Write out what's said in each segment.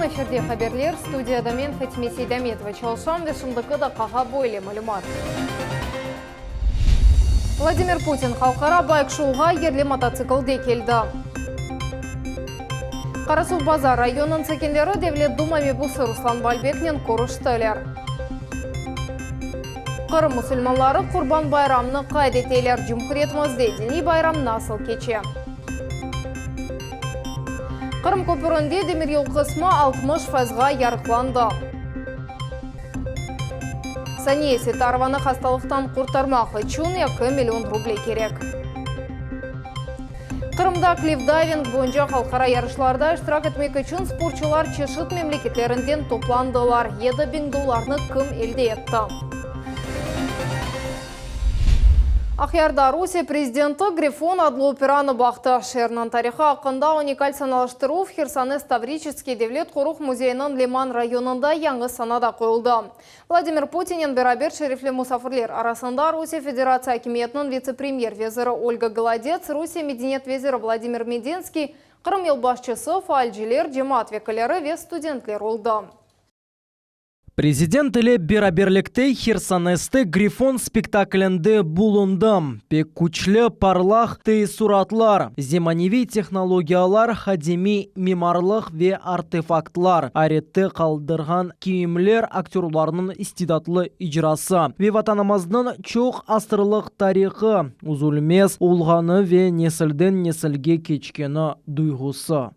Efirde haberler, studiyada men, Fatime Seydametova, çalışam ve şimdiki daqqağa böyle malümat. Vladimir Putin halqara bayk-şouğa yerli mototsiklde keldi. Qarasuvbazar rayonınıñ sakinleri Devlet Duma mebusı Ruslan Balbeknen körüştiler. Qırım musulmanları Qurban bayramnı qayd eteler, cumhuriyetimizde diniy bayram nasıl keçe? Qırım köpürinde demiryol qısmı 60 fayızğa yarıqlandı. Saniye Settarovanı hastalıqtan qurtarmaq içün eki million ruble kerek. Qırımda klifdayving boyunca halqara yarışlarda iştirak etmek içün sportçular çeşit memleketlerinden toplandılar. 7000 dollarnı kim elde etti? Aqyarda Rusiye prezidenti Grifon adlı operanı baqtı. Şeerniñ tarihı aqqında unikal sanalaştıruv Hersones Tavriçeskiy devlet qoruq müzeyiniñ Liman rayonında yañı sanada qoyuldı. Vladimir Putinnen beraber şerefli musafirler arasında Rusiye Federatsiya akimiyetiniñ vitse-premyer veziri Olga Golodets, Rusiye medeniyet veziri Vladimir Medinskiy, Qırım yolbaşçısı, faalciler, cemaat vekilleri ve studentler oldı. Prezident ile beraberlikte Hersoneste Grifon spektaklinde bulundım. Pek küçlü, parlaq teessuratlar, zemaneviy tehnologiyalar, qadimiy mimarlıq ve artefaktlar, ayrette qaldırğan kiyimler, aktörlarnıñ istidatlı icrası ve Vatanımıznıñ çoq asırlıq tarihı üzülmez olğanı ve nesilden nesilge keçkeni duyğusı.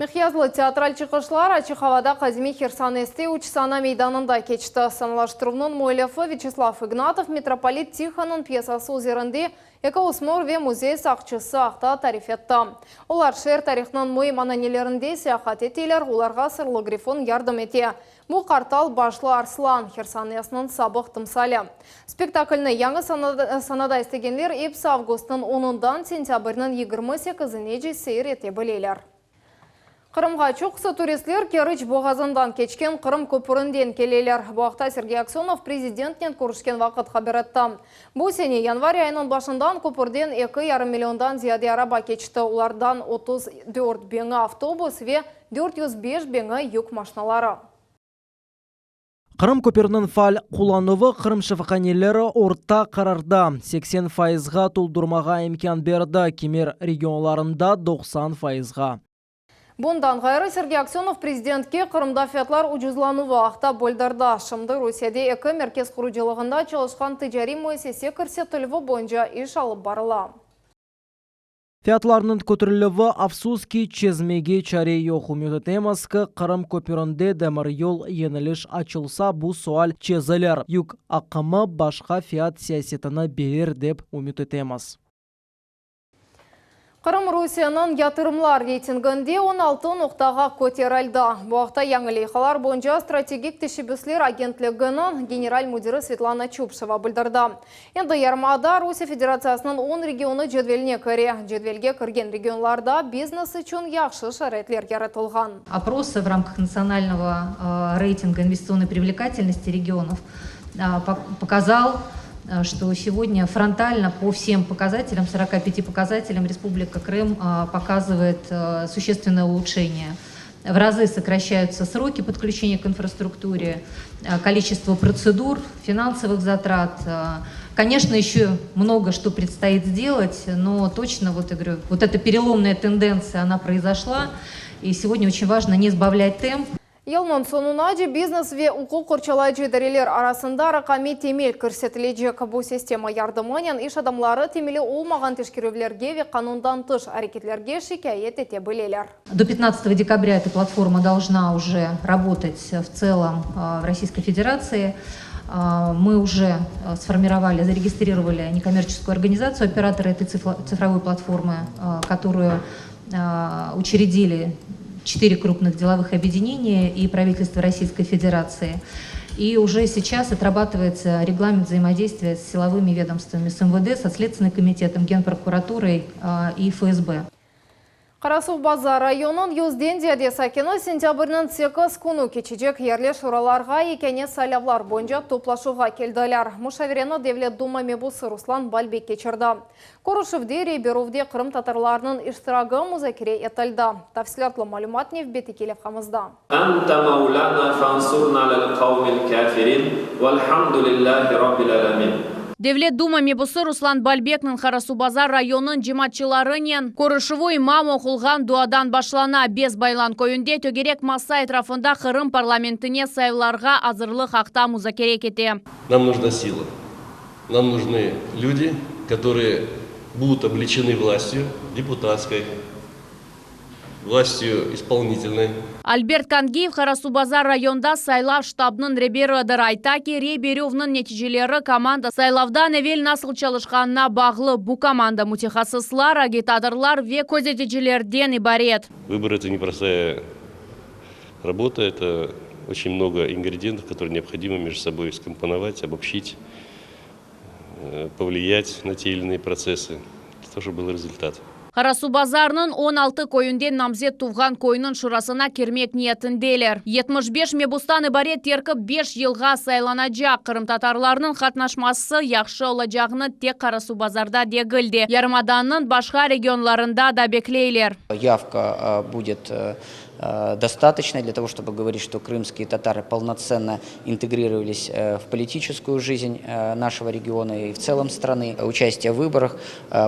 Miqyaslı teatral çıqışlar açıq avada qadimiy Hersoneste üç sana meydanında keçti. Sanalaştıruvnıñ müellifi Vyaçeslav İgnatov mitropolit Tihonnıñ pyesası üzerinde eki ösmür ve müzey saqçısı aqta tarif etti. Olar şeer tarihınıñ müim ananelerinde seyahat eteler, olarğa sırlı grifon yardım ete. Bu qartal başlı arslan, Hersonesniñ sabıq tımsali. Spektaklni yañı sanada istegenler episi avgustnıñ onundan sentâbrniñ 28-inece seyir ete bileler. Qırımğa çoqusı turistler Keriç boğazından keçken Qırım köpürinden keleler. Bu aqta Sergey Aksönov prezidentnen körüşken vaqıt haber etti. Bu sene yanvar ayınıñ başından köpürden eki yarım milliondan ziyade araba keçti, olardan 34 biñi avtobus ve 405 biñi yük maşnaları. Qırım köpüriniñ faal qullanuvı Qırım şifahaneleri orta qararda 80 fayızğa toldurmağa imkân berdi, kimer regionlarında 90 fayızğa. Bundan ğayrı, Sergey Aksönov prezidentke Qırımda fiyatlar ucuzlanuvı aqta bildirdi. Şimdi Rusiyede eki merkez qurucılığında çalışqan ticariy müessise kirsetilüvi boyunca iş alıp barıla. Fiyatlarnıñ köterilüvi, afsus ki, çezmege çare yoq. Ümüt etemiz ki, Qırım köpürinde demiryol yeniliş açılsa, bu sual çezilir, yük aqımı başqa fiyat siyasetini berir, dep ümüt etemiz. Qırım Rusiyeniñ yatırımlar reytinginde 16 noqtağa köterildi. Bu aqta yañı leyhalar boyunca strategik teşebbüsler agentliginiñ general müdiri Svetlana Çupşeva bildirdi. Endi yarımada Rusiye Federatsiyasınıñ on regionı cedveline kire. Cedvelge kirgen regionlarda biznes içün yahşı şaraitler yaratılğan. Опросы в рамках национального рейтинга инвестиционной привлекательности регионов показал, что сегодня фронтально по всем показателям, 45 показателям, Республика Крым показывает существенное улучшение. В разы сокращаются сроки подключения к инфраструктуре, количество процедур, финансовых затрат. Конечно, еще много что предстоит сделать, но точно, вот я говорю, вот эта переломная тенденция, она произошла. И сегодня очень важно не сбавлять темп. Yılnıñ soñunace biznes ve uquq qorçalayıcı idareler arasında raqamiy temel kirsetilecek. Bu sistema yardımınen iş adamları temeli olmağan teşkerüvlerge ve qanundan tış areketlerge şikâyet ete bileler. До 15 декабря эта платформа должна уже работать в целом в Российской Федерации. Мы уже сформировали, зарегистрировали некоммерческую организацию оператора этой цифровой платформы, которую учредили четыре крупных деловых объединения и правительство Российской Федерации. И уже сейчас отрабатывается регламент взаимодействия с силовыми ведомствами, с МВД, со Следственным комитетом, Генпрокуратурой и ФСБ. Qarasuvbazar rayonınıñ yüzden ziyade sakini sentâbrniñ 8 künü keçecek yerli şuralarğa yekâne saylavlar boyunca toplaşuvğa keldiler. Muşavereni Devlet Duma mebusı Ruslan Balbek keçirdi. Körüşüvde rey berüvde qırımtatarlarnıñ iştiragi muzakere etildi. Tafsilâtlı malümat nevbetteki levhamızda. Ente mevlana fansurna alel qavmil kafirin velhamdülillahi rabbil alemin. Devlet Duma mebusı Ruslan Balbekniñ Qarasuvbazar rayonınıñ cemaatçılarınen körüşüvi imam oqulğan duadan başlana. Bes Baylan köyünde tögerek masa etrafında Qırım parlamentine saylavlarğa azırlıq aqta muzakere kete. Нам нужна сила. Нам нужны люди, которые будут облечены властью депутатской, властью исполнительной. Albert Kangiyev Qarasuvbazar rayonda saylav ştabınıñ reberidir. Ayta ki, rey berüvniñ neticeleri komanda saylavdan evel nasıl çalışqanına bağlı. Bu komanda mütehassıslar, agitatorlar ve közeticilerden ibaret. Выборы – это непростая работа, это очень много ингредиентов, которые необходимо между собой скомпоновать, обобщить, повлиять на те или иные процессы, для того, чтобы был результат. Qarasuvbazarnıñ 16 köyünden namzet tuvğan köyniñ şurasına kirmek niyetindeler. 75 mebustan ibaret terkip 5 yılğa saylanacaq. Qırımtatarlarnıñ qatnaşması yahşı olacağını tek Qarasuvbazarda degil de, yarımadanıñ başqa regionlarında da bekleyler. Явка будет достаточной для того, чтобы говорить, что крымские татары полноценно интегрировались в политическую жизнь нашего региона и в целом страны. Участие в выборах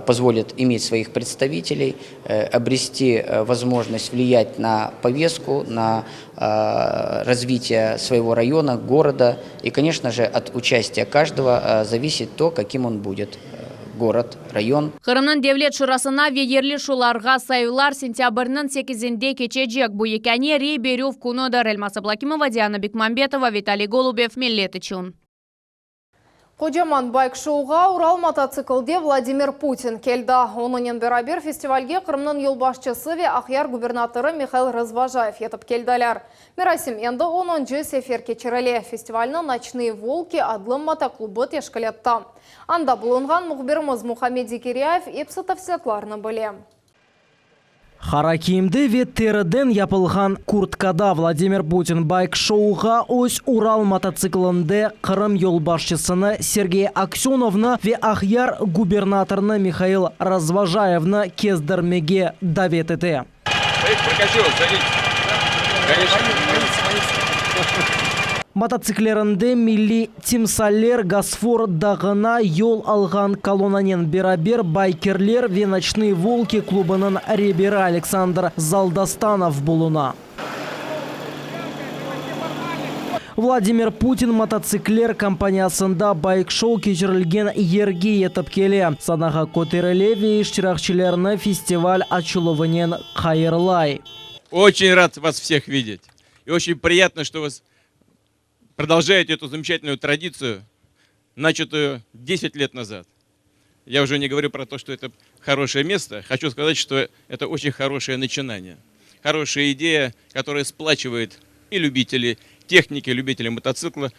позволит иметь своих представителей, обрести возможность влиять на повестку, на развитие своего района, города. И, конечно же, от участия каждого зависит то, каким он будет город, район. Qırımnıñ Devlet Şurasına ve yerli şuralarğa saylavlar sentâbrniñ 8-inde keçecek. Bu yekâne rey berüv künüdir. Elmaz Ablakimova, Diana Bekmambetova, Vitaliy Golubev, Millet içün. Qocaman bayk-şouğa Ural mototsiklde Vladimir Putin keldi. Onıñnen beraber festivalge Qırımnıñ yolbaşçısı ve Aqyar gubernatorı Mihail Razvojayev yetip keldiler. Merasim endi 10. Sefer keçirile. Festivalni Noçnıye volki adlı motoklubı teşkil etti. Anda bulunğan mühbirimiz Muhammed Zekiryayev episi tafsilâtlarını bile. Qara kiyimde ve teriden yapılğan kurtkada Vladimir Putin bayk-şouğa öz Ural mototsiklinde Qırım yolbaşçısını Sergey Aksönovnı ve Aqyar gubernatorını Mihail Razvojayevni kezdirmege davet ete. Прокачу, садитесь. Конечно. Mototsiklerinde milliy timsaller Gosfor dağına yol alğan kolonnanen beraber baykerler ve Noçnıye volki klubınıñ reberi Aleksandr Zaldostanov buluna. Vladimir Putin mototsikler kompaniyasında bayk-şou keçirilgen yerge yetip kele. Sanağa köterile ve iştirakçilerni festival açıluvınen hayırlay. Очень рад вас всех видеть. И очень приятно, что вы продолжаете эту замечательную традицию, начатую 10 лет назад. Я уже не говорю про то, что это хорошее место. Хочу сказать, что это очень хорошее начинание. Хорошая идея, которая сплачивает и любителей техники, любителей мотоцикла,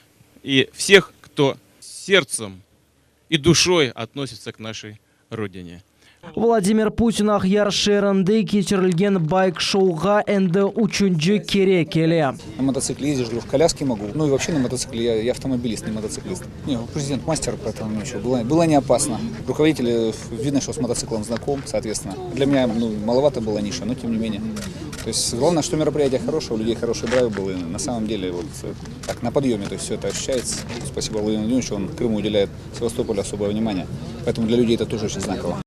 и всех, кто сердцем и душой относится к нашей родине. Vladimir Putin Aqyar şeerinde keçirilgen bayk-şouğa endi üçünci kere kele. На мотоцикле ездишь, говорю, в коляске могу. Ну и вообще на мотоцикле я, я автомобилист, не мотоциклист. Не, президент мастер, поэтому ничего, было, было не опасно. Руководитель, видно, что с мотоциклом знаком, соответственно. Для меня ну, маловато была ниша, но тем не менее. То есть главное, что мероприятие хорошее, у людей хороший драйв был, и на самом деле вот так на подъеме, то есть все это ощущается. Спасибо Владимиру Владимировичу, он Крыму уделяет Севастополю особое внимание, поэтому для людей это тоже очень знаково.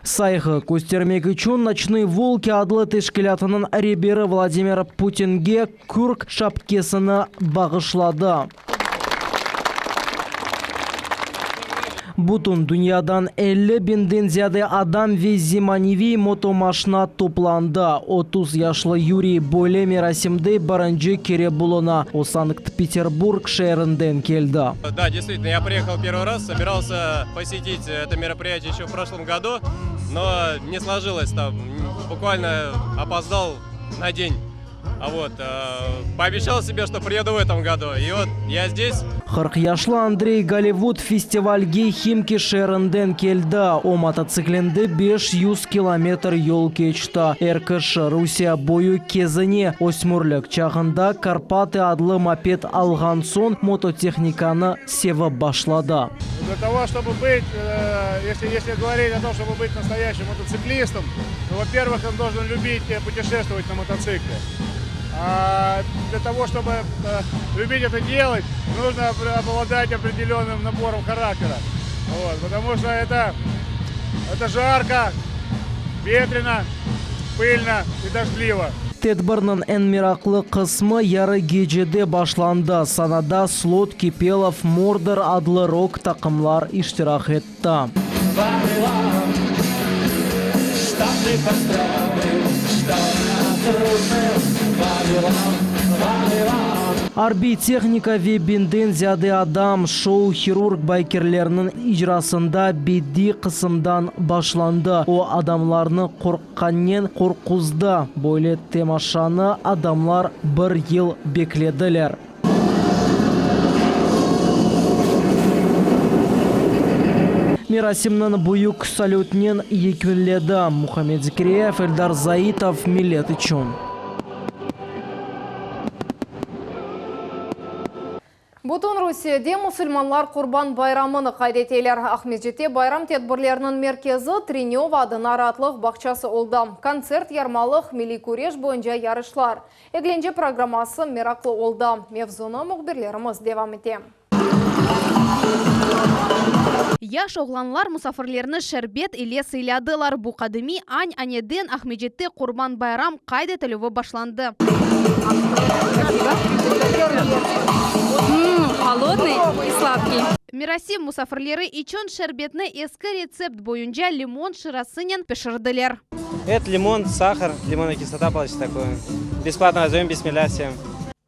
Sayğı köstermek içün Noçnıye volki adlı teşkilâtınıñ reberi Vladimir Putinge kürk şapkesini bağışladı. Bütün dünyadan 50 biñden ziyade adam ve zemaneviy motomaşina toplandı. 30 yaşlı Yuriy böyle merasimde birinci kere buluna. O Sankt-Peterburg şeerinden keldi. Да, действительно, я приехал первый раз, собирался посетить это мероприятие еще в прошлом году, но не сложилось там, буквально опоздал на день. Вот, пообещал себе, что приеду в этом году. И вот я здесь. 40 yaşlı Andrey Gollivud festivalge Himki şeerinden keldi. O, mototsiklinde 500 kilometr yol keçti. Er kişi Rusiye boyu kezine. Ösmürlik çağında Karpatı adlı moped alğan soñ, mototehnikanı sevip başladı. Для того, чтобы быть, если, если говорить о том, чтобы быть настоящим мотоциклистом, то, во-первых, он должен любить путешествовать на мотоцикле. А для того, чтобы любить это делать, нужно обладать определенным набором характера. Вот, потому что это, это жарко, ветрено, пыльно и дождливо. Tedbirniñ eñ meraqlı qısmı yarı gecede başlandı. Sanada Slot, Kipelov, Mordor adlı rok taqımlar iştirak etti. Arbiy tehnika ve biñden ziyade adam, şou hirurg-baykerlerniñ icrasında bediy qısımdan başlandı, o, adamlarnı qorqqannen qorquzdı, böyle temaşanı adamlar bir yıl beklediler. Merasimniñ büyük salütnen yekünledi. Muhammed Zekiryayev, Eldar Zaitov, Millet içün. Bütün Rusiyede musulmanlar Qurban bayramını qayd eteler. Aqmescitte bayram tedbirleriniñ merkezi Trenöva adına raatlıq bağçası oldı. Kontsert, yarmalıq, milliy küreş boyunca yarışlar. Eglence programması meraqlı oldı. Mevzunı mühbirlerimiz devam ete. Yaş oğlanlar musafirlerni şerbet ile sıyladılar. Bu qadimiy añ-aneden Aqmescitte Qurban bayram qayd etilüvi başlandı. Merasim musafirleri içün şerbetni eski retsept boyunca limon şırasınen pişirdiler. Et, limon, sahar, limonная kislota получится такое. Бесплатно раздаем, бисмилля всем.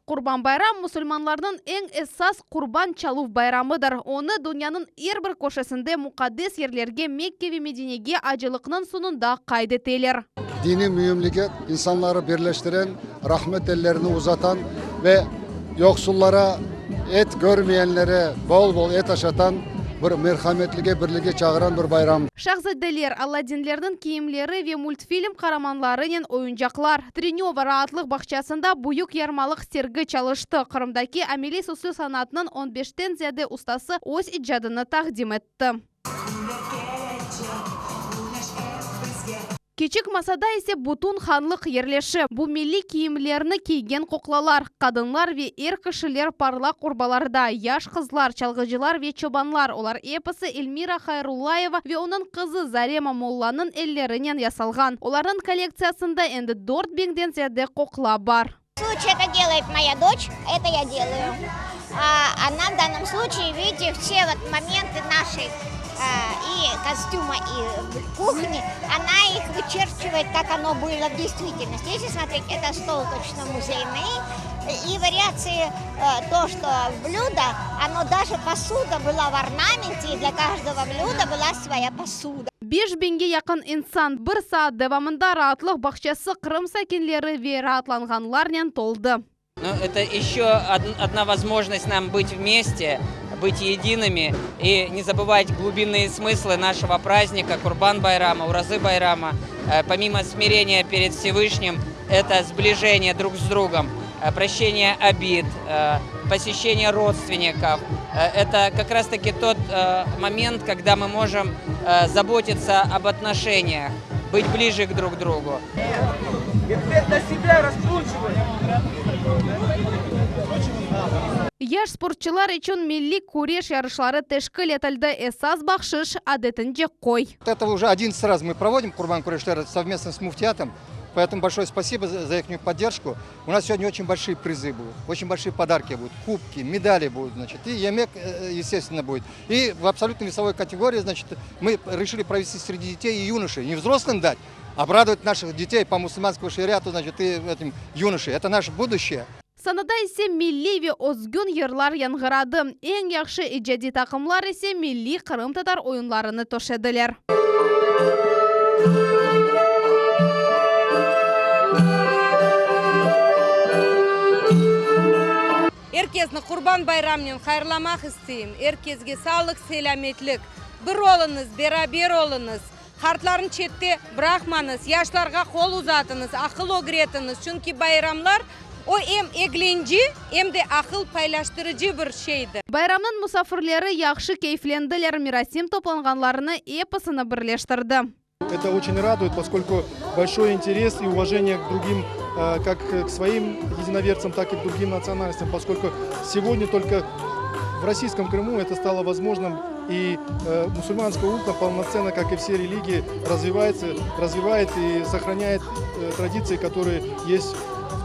Qurban bayram, musulmanlarnıñ eñ esas qurban çaluv bayramıdır. Onı dünyanıñ er bir köşesinde muqaddes yerlerge, Mekke ve Medinege acılıqnıñ soñunda qayd eteler. Diniy müimligi insanları birleştiren, rahmet ellerini uzatan ve yoqsullara, et körmeyenlere bol-bol et aşatan bir merhametlige, birlige çağıran bir bayram. Şahzadeler, Aladdinlerniñ kiyimleri ve multfilm qaramanlarınen oyuncaqlar. Trenöva raatlıq bağçasında büyük yarmalıq sergi çalıştı. Qırımdaki ameliy süslü sanatnıñ on beşten ziyade ustası öz icadını taqdim etti. Kiçik masada ise bütün hanlıq yerleşe. Bu milliy kiyimlerni kiygen qoqlalar, qadınlar ve er kişiler parlaq urbalarda, yaş qızlar, çalğıcılar ve çobanlar, olar episi Elmira Hayrullayeva ve onıñ qızı Zarema Mollanıñ ellerinen yasalğan. Olarnıñ kollektsiyasında endi dört biñden ziyade qoqla bar. Случае это делает моя дочь, это я делаю. А она в данном случае, видите, все вот моменты нашей и костюма, и кухни, она их вычерчивает, как оно было в действительности. Если смотреть, это стол точно музейный, и вариации, то, что блюдо, оно даже посуда была в орнаменте, и для каждого блюда была своя посуда. Beş biñge yaqın insan bir saat devamında raatlıq bağçası Qırım sakinleri ve raatlanğanlarnen toldı. Ну, это еще одна возможность нам быть вместе, быть едиными и не забывать глубинные смыслы нашего праздника Курбан-Байрама, Уразы-Байрама. Помимо смирения перед Всевышним, это сближение друг с другом, прощение обид, посещение родственников. Это как раз-таки тот момент, когда мы можем заботиться об отношениях, быть ближе к друг другу. На себя раскручивай! Yaş sportçılar içün milliy küreş yarışları teşkil etildi. Esas bahşış, adetince, qoy. Это уже 11 раз мы проводим Курбан Курешлер совместно с Муфтиятом. Поэтому большое спасибо за их поддержку. У нас сегодня очень большие призы будут, очень большие подарки будут, кубки, медали будут, значит, и yemek, естественно, будет. И в абсолютно весовой категории, значит, мы решили провести среди детей и юношей, не взрослым дать, а обрадовать наших детей по мусульманскому шариату, значит, и этим юношей. Это наше будущее. Sanada ise milliy ve özgün yırlar yañğıradı. Eñ yahşı icadiy taqımlar ise milliy qırımtatar oyunlarını töşediler. kesni Qurban bayramnen hayırlamaq isteyim. Er kesge sağlıq, selâmetlik. Bir oluñız, beraber oluñız. Qartlarnı çette bıraqmañız, yaşlarğa qol uzatıñız, aqıl ögretiñiz. Çünki bayramlar, o em eglence, em de aqıl paylaştırıcı bir şeydir. Bayramnıñ musafirleri yahşı keyflendiler, merasim toplanğanlarnı episini birleştirdi. Это очень радует, поскольку большой интерес и уважение к другим, как к своим единоверцам, так и к другим национальностям, поскольку сегодня только в российском Крыму это стало возможным, и мусульманская умма полноценно, как и все религии, развивается, развивает и сохраняет традиции, которые есть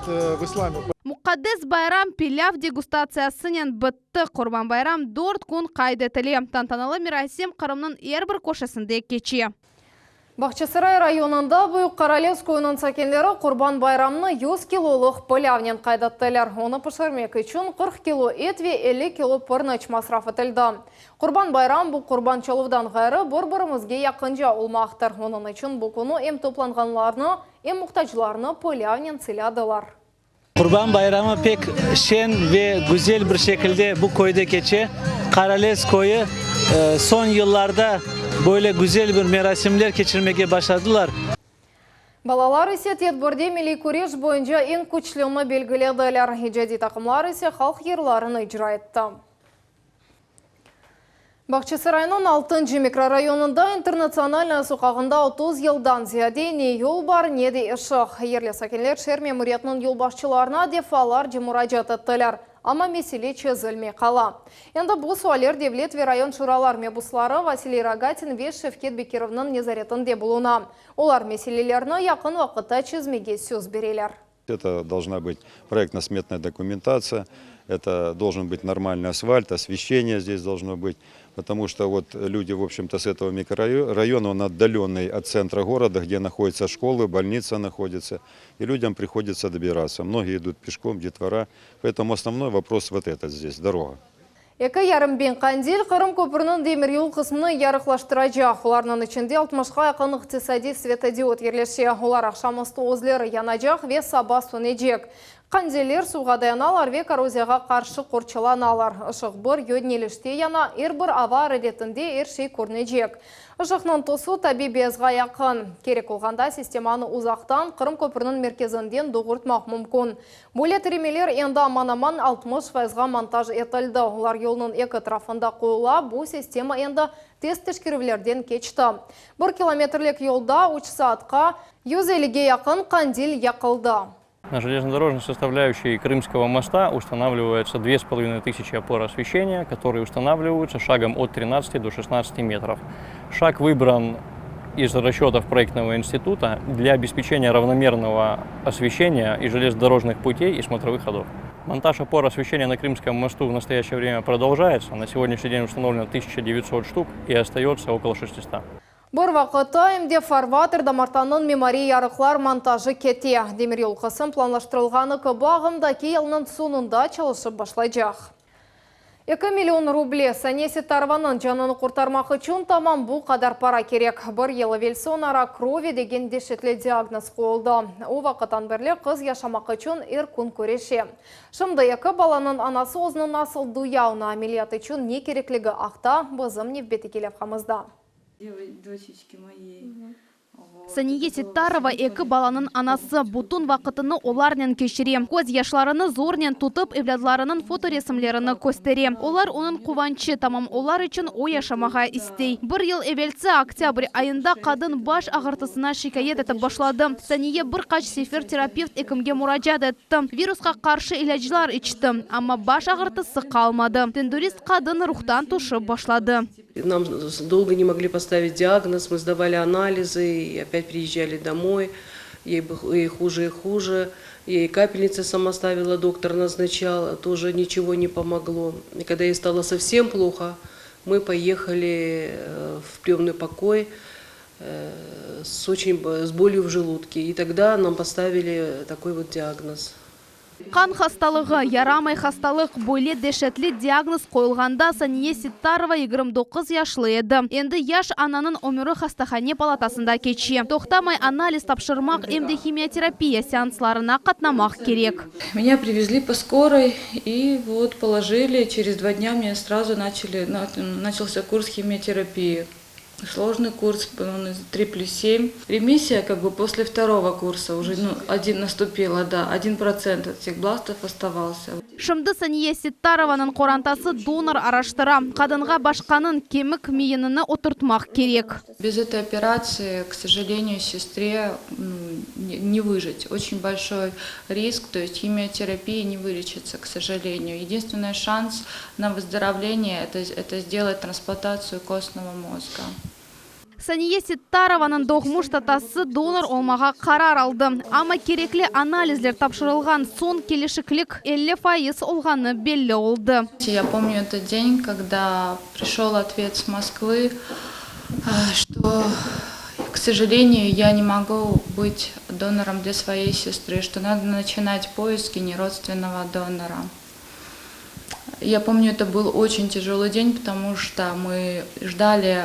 в исламе. Muqaddes bayram pilâv degustatsiyasınen bitti. Qurban bayram dört kün qayd etile. Tantanalı merasim Qırımnıñ er bir köşesinde keçe. Bağçasaray rayonında Büyük Qaralez köyüniñ sakinleri Qurban bayramını yüz kilolıq pilâvnen qayd ettiler. Onı pişirmek içün 40 kilo et ve 50 kilo pirniç masraf etildi. Qurban bayram, bu qurban çaluvdan ğayrı bir-birimizge yaqınca olmaqtır. Onıñ içün bu künü em toplanğanlarnı, em muhtaclarnı pilâvnen sıyladılar. Qurban bayramı pek şeñ ve güzel bir şekilde bu köyde keçe. Qaralez köyü soñ yıllarda böyle güzel bir merasimler keçirmege başladılar. Balalar ise tedbirde milliy küreş boyunca eñ küçlüni belgilediler. İcadiy taqımlar ise halq yırlarını icra etti. Bağçasaraynıñ altıncı mikrorayonında İnternatsionalnaya soqağında 30 yıldan ziyade ne yol bar, ne de ışıq. Yerli sakinler şeer memuriyetiniñ yolbaşçılarına defalarca muracaat ettiler, amma mesele çezilmey qala. Endi bu sualler devlet ve rayon şuralar mebusları Vasiliy Rogatin ve Şevket Bekirovnıñ nezaretinde buluna. Olar meselelerni yaqın vaqıtta çezmege söz bereler. Это должна быть проектно-сметная документация, это должен быть нормальный асфальт, освещение здесь должно быть, потому что вот люди, в общем-то, с этого микрорайона, он отдаленный от центра города, где находятся школы, больница находится, и людям приходится добираться. Многие идут пешком, детвора, поэтому основной вопрос вот этот здесь, дорога. 2,5 biñ qandil Qırım köprüniñ demiryol qısmını yarıqlaştıracaq. Olarnıñ içinde 60-qa yaqın iqtisadiy svetodiod yerleşe. Olar aqşam üstü özleri yanacaq ve saba sönecek. Qandiller suvğa dayanalar ve korroziyağa qarşı qorçalanalar. Işıq bir yönelişte yana, er bir ava araretinde er şey körünecek. Işıqnıñ tüsü tabiiy beyazğa yaqın. Kerek olğanda sistemanı uzaqtan Qırım köprüniñ merkezinden doğurtmaq mümkün. Böyle tiremeler endi aman-aman 60 fayızğa montaj etildi. Olar yolnıñ eki tarafında qoyula, bu sistema endi test teşkerüvlerden keçti. Bir kilometrlik yolda üç saatqa 150-ge yaqın qandil yaqıldı. На железнодорожной составляющей Крымского моста устанавливается 2500 опор освещения, которые устанавливаются шагом от 13 до 16 метров. Шаг выбран из расчетов проектного института для обеспечения равномерного освещения и железнодорожных путей и смотровых ходов. Монтаж опор освещения на Крымском мосту в настоящее время продолжается. На сегодняшний день установлено 1900 штук и остается около 600. Bir vaqıtta em de farvater damartanıñ mimariy yarıqlar montajı kete. Demiryol qısım planlaştırılğanı kibi ağımdaki yılnıñ soñunda çalışıp başlaycaq. 2 million ruble Saniye Settarovanıñ canını qurtarmaq içün tamam bu qadar para kerek. Bir yıl evelsi oña rak krovi degen deşetli diagnoz qoyuldı. O vaqıttan berli qız yaşamaq içün er kün küreşe. Şimdi eki balanıñ anası özüni nasıl duya, oña ameliyat içün ne kerekligi aqta bizim nevbetteki levhamızda. Saniye Settarova eki balanıñ anası. Bütün vaqıtını olarnen keçire. Köz yaşlarını zornen tutıp, evlâdlarınıñ fotoresimlerini köstere. Olar onıñ quvançı, tamam olar içün o yaşamağa istey. Bir yıl evelsi, oktâbr ayında, qadın baş ağırtısına şikâyet etip başladı. Saniye bir qaç sefer terapevt ekimge muracaat etti, virusqa qarşı ilâclar içti, amma baş ağırtısı qalmadı. Tendürist qadın ruhtan tüşip başladı. Нам долго не могли поставить диагноз, мы сдавали анализы и опять приезжали домой. Ей, ей хуже и хуже. Ей капельницы сама ставила, доктор назначал, тоже ничего не помогло. И когда ей стало совсем плохо, мы поехали э, в приемный покой э, с очень с болью в желудке. И тогда нам поставили такой вот диагноз. Qan hastalığı, yaramay hastalıq, böyle deşetli diagnoz qoyulğanda Saniye Sittarova 29 yaşlı edi. Endi yaş ananıñ ömüri hastahane palatasında keçe. Toqtamay analiz tapşırmaq, em de himioterapiya seanslarına qatnamaq kerek. Меня привезли по скорой и вот положили. Через два дня мне сразу начали, начался курс химиотерапии. Сложный курс, он 3 плюс 7. Ремиссия как бы после второго курса уже, ну, один наступила, да, 1% от всех бластов оставался. Şimdi Saniye Sittarovanıñ qorantası donor araştıra. Qadınğa başqanıñ kemik miyinini oturtmaq kerek. Без этой операции, к сожалению, сестре не выжить. Очень большой риск, то есть химиотерапия не вылечится, к сожалению. Единственный шанс на выздоровление – это, это сделать трансплантацию костного мозга. Saniye Sittarovanıñ doğmuş tatası donor olmağa qarar aldı. Amma kerekli analizler tapşırılğan soñ kelişiklik 50% olğanı belli oldı. Я помню этот день, когда пришел ответ с Москвы, что, к сожалению, я не могу быть донором для своей сестры, что надо начинать поиски неродственного донора. Я помню, это был очень тяжелый день, потому что мы ждали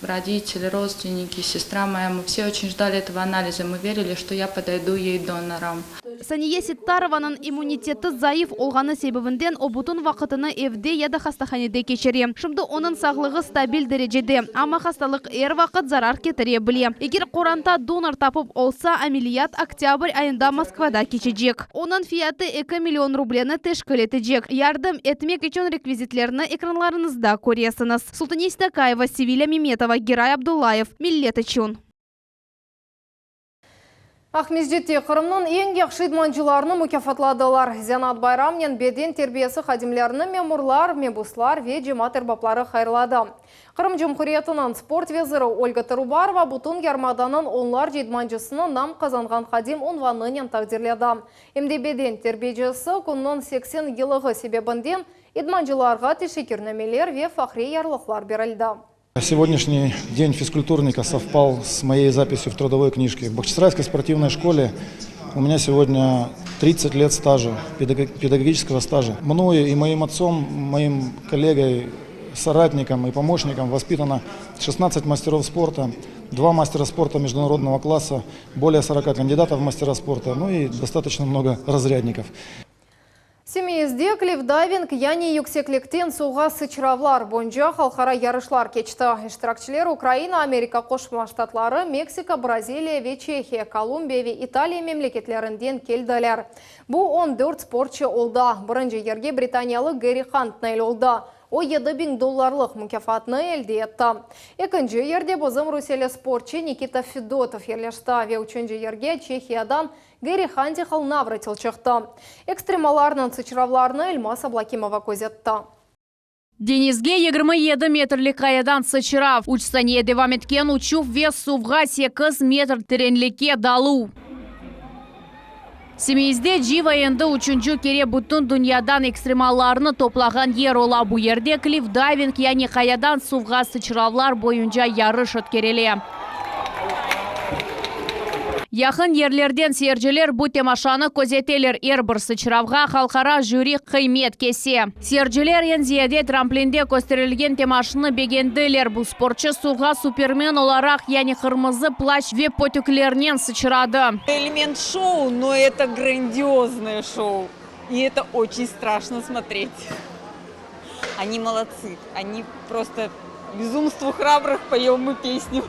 родители, родственники, сестра моя, мы все очень ждали этого анализа, мы верили, что я подойду ей донором. Saniye Sittarovanıñ immuniteti zayıf olğanı sebebinden o bütün vaqıtını evde ya da hastahanede keçire. Şimdi onıñ sağlığı stabil derecede, amma hastalıq er vaqıt zarar ketire bile. Eger qoranta donor tapıp olsa, ameliyat oktâbr ayında Moskvada keçecek. Onıñ fiyatı 2 million rubleni teşkil etecek. Yardım etmek içün rekvizitlerni ekranlarıñızda köresiñiz. Sultane Stakayeva, Sevilya Memetova, Giray Abdullayev. Millet içün. Aqmescitte Qırımnıñ eñ yahşı idmancılarını mukâfatladılar. Zenaat bayramnen beden terbiyesi hadimlerini memurlar, mebuslar ve cemaat erbapları hayırladı. Qırım Cumhuriyetiniñ sport veziri Olga Torubarova bütün yarımadanıñ onlarca idmancısını nam qazanğan hadim unvanınen taqdirledi. Em de beden terbiyecisi kününiñ 80 yıllığı sebebinden idmancılarğa teşekkürnameler ve fahriy yarlıqlar berildi. Сегодняшний день физкультурника совпал с моей записью в трудовой книжке. В Бахчисарайской спортивной школе у меня сегодня 30 лет стажа, педагогического стажа. Мною и моим отцом, моим коллегой, соратником и помощником воспитано 16 мастеров спорта, два мастера спорта международного класса, более 40 кандидатов в мастера спорта, ну и достаточно много разрядников. Simeizde klifdayving yani yükseklikten suvğa sıçravlar boyunca halqara yarışlar keçti. İştirakçiler Ukraina, Amerika Qoşma Ştatları, Meksika, Braziliya ve Çehiya, Kolumbiya ve İtaliya memleketlerinden keldiler. Bu 14 sportçı oldı. Birinci yerge britaniyalı Geri Hunt nail oldı. O 7000 dollarlıq mukâfatnı elde etti. Ekinci yerde bizim rusiyeli sportçı Nikita Fedotov yerleşti ve üçünci yerge Çehiyadan Geri Hantihal Navratil çıqtı. Ekstremallarnıñ sıçravlarını Elmaz Ablakimova közetti. Deñizge 27 metrlik qayadan sıçrav, 3 saniye devam etken uçuv ve suvğa 8 metr terenlikke daluv. Simeizde Civa endi üçünci kere bütün dünyadan ekstremallarnı toplağan yer ola. Bu yerde klifdayving yani qayadan suvğa sıçravlar boyunca yarış ötkerile. Yaqın yerlerden seyirciler bu temaşanı közeteler. Er bir sıçravğa halqara jüri qıymet kese. Seyirciler eñ ziyade tramplinde kösterilgen temaşanı begendiler. Bu sportçı suvğa supermen olaraq, yani qırmızı plaş ve potüklernen sıçradı. Элемент шоу, но это грандиозное шоу. И это очень страшно смотреть. Они молодцы. Они просто безумству храбрых поем мы песню.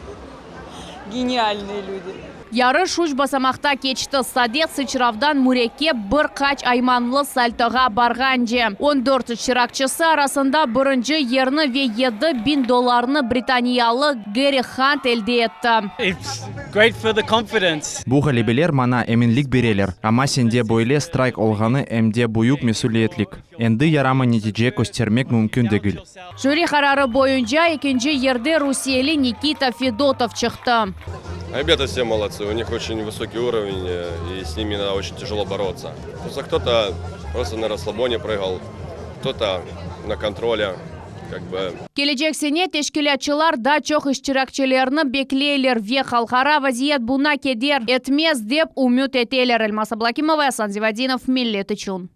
Гениальные люди. Yarış üç basamaqta keçti. Sade sıçravdan mürekkep bir qaç aymanlı saltoğa barğance. 14 iştirakçisi arasında birinci yerni ve 7000 dollarnı britaniyalı Geri Hunt elde etti. It's great for the confidence. Bu ğalebeler maña eminlik bereler, amma sende böyle strayk olğanı em de büyük mesüliyetlik. Endi yaramay netice köstermek mümkün degil. Jüri qararı boyunca ekinci yerde rusiyeli Nikita Fedotov çıqtı. Ребята все молодцы, у них очень высокий уровень, э, и с ними надо очень тяжело бороться. Просто кто-то просто на расслабоне прыгал, кто-то на контроле. Как бы Kelecek sene teşkilâtçılar daa çoq iştirakçilerni bekleyler ve halqara vaziyet buña keder etmez, dep ümüt eteler. Elmaz Ablâkimova, Asan Zivadinov, Millet içün.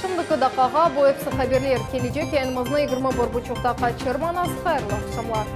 Şimdiki daqqağa bu episi haberler. Kelecek yayınımıznı 21 buçuqta qaçırmañız. Hayırlı aqşamlar.